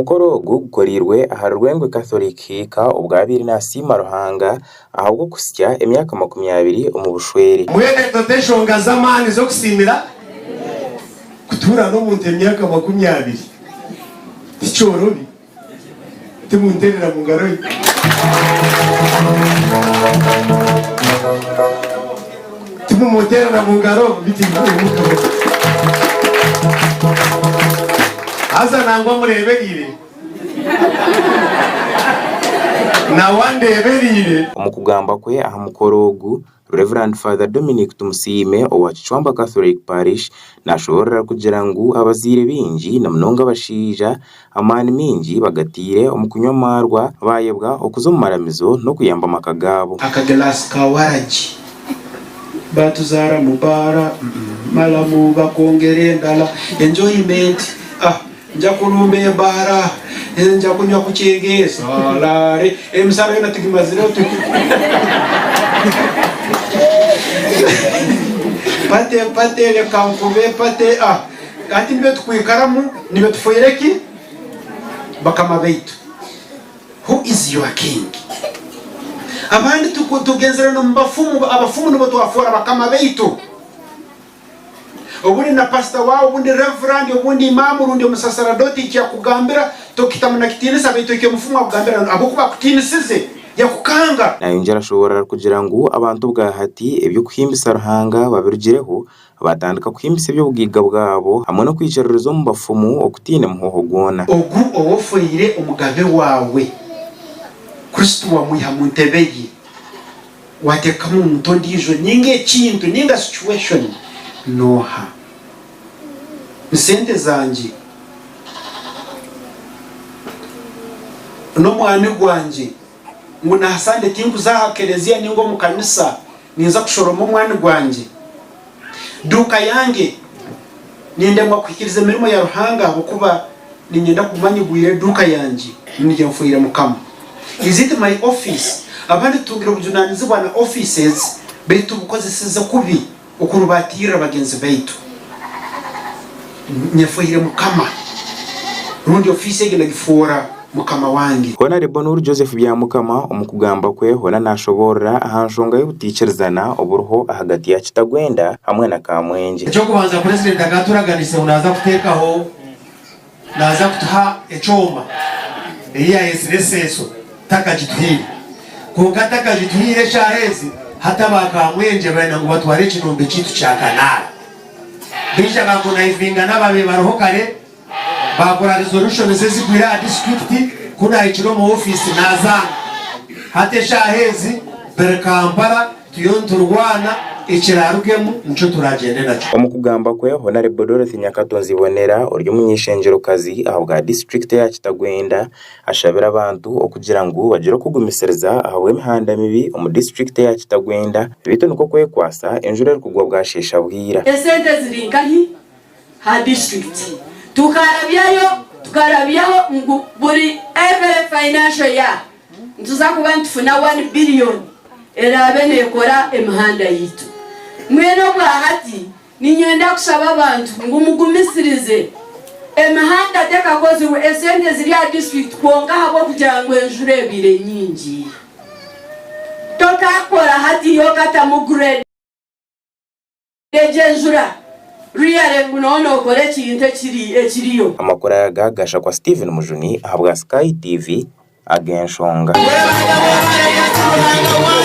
Omukoro ogu gukoreirwe ahari Rwengwe Catholic Hiika obwabaire nasiima Ruhanga ahabw'okuhitsya emyaka 20 omu bushwere. Mbwenu ezo t'enshonga z'amaani z'okusiimira? Kutuura n'omuntu emyaka 20 tikyorobi. Timunteerera mu ngaro ye. Timumuteerera mu ngaro biti Haza nangwa mureebereire. Nawe andeebereire. Omu kugamba kwe aha mukoro ogu, Rev. Father Dominic Tumusiime owa Kicwamba Catholic Parish nashoboorora arikugira ngu abazaire baingi na munonga abashaija amaani maingi bagataire omu kunywa amaarwa bayebwa okuza omu maramizo n'okuyamba amaka gaabo. Akagilasi ka waragi Batuzaara mu baara Malamu bakwongera endala Enjoyment ah Nja kulumba ebaara Nja kunywa ku kyenge Salaare Emisara yoona tugimazireho tu Pate pate leka nkube pate ah Hati nibyo tukwikaramu nibyo tufoire ki Bakama baitu Who is your king? Abandi tugenzire n'omu bafumu, abafumu nibo twafoora bakama baitu. Obundi na pasita waawe, obundi reverand, obundi imaamu rundi omusasaradoti eki akugambira tokitamu na kitiinisa baitu eki omufumu akugambira ahabw'okuba akutiinisize yakukanga. Nayongyera ashoboorora arikugira ngu abantu obwahati eby'okuhimbisa Ruhanga babirugireho Baatandika kuhimbisa eby'obugaiga bwabo hamwe n'okwikiririza omu bafumu okutaine muhoho gwona. Ogu ou ofoire omugabe waawe, Kristo wamwiha mu ntebe ye, wateekamu omuntu ondiijo ninga ekintu ninga situation, nooha? Ni sente zangye? N'omwani gwangye? Ngu naha Sande tinkuza aha kereziya ninga omu kanisa, ninza kushoroma omwani gwangye? Duuka yange, nindemwa kuhikiriza emirimo ya Ruhanga ahabw'okuba niinyenda kuguma nyigwire eduuka yangye niryo nfwire Mukama. Is it my office? Abandi tutungire obujunanizibwa na offices beitu tubukozeseze kubi okurubatirira bagyenzi baitu. Nyefwire Mukama rundi ofiisi egi nagifoora Mukama wange. Honarebo Nuuru Joseph Byamukama omu kugamba kwe hoona nashoboorora aha nshonga y'obutaikirizana oburiho ahagati ya Kitagwenda hamwe na Kamwengye. Eky'okubanza Purezidenti akaturaganisa ngu naaza kuteekaho, naaza kutuha ekyoma ei yaayetsire eseeso takagituhaire. Kwonka atakagituhaire eshaaha ezi hati aba Kamwengye benda ngu batware ekinombe kyaitu kya kanaara. Baija baakonaivinga n'ababaire bariho kare. Baakora resolutions ezigwire aha disiturikiti, ku naahikire omu ofiisi naazanga. Hati eshaaha ezi biri Kampala turiyo niturwana, ekiraarugemu nikyo turagyende nakyo. Omu kugamba kwe, Honarebo Dorothy Nyakato Nzibonera ori omuny'eishengyero-kazi ahabwa disiturikiti eya Kitagwenda ashabire abantu okugira ngu bagire okugumisiriza ahabw'emihanda mibi omu disiturikiti eya Kitagwenda beitu nikwo kwekwasa enjura erikugwa bwasheesha bwira. Esente ziri nkahi? Ha district tukarabyayo tukarabyaho ngu buri every financial year nituza kuba nitufuna one billion eraabe nekora emihanda yaitu. Mbwenu obwahati niinyenda kushaba abantu ngu mugumisirize emihanda tekakozirwe esente ziri aha district kwonka ahabw'okugira ngu enjura ebaire nyingi tokakora hatiiya okatamu grade. Egyo enjura really ngu nooba nookora ekintu ekiriyo. Amakuru aga gashakwa Steven Mujuni ahabwa Sky TV ag'enshonga. Weebale, weebale Yesu Ruhanga wange.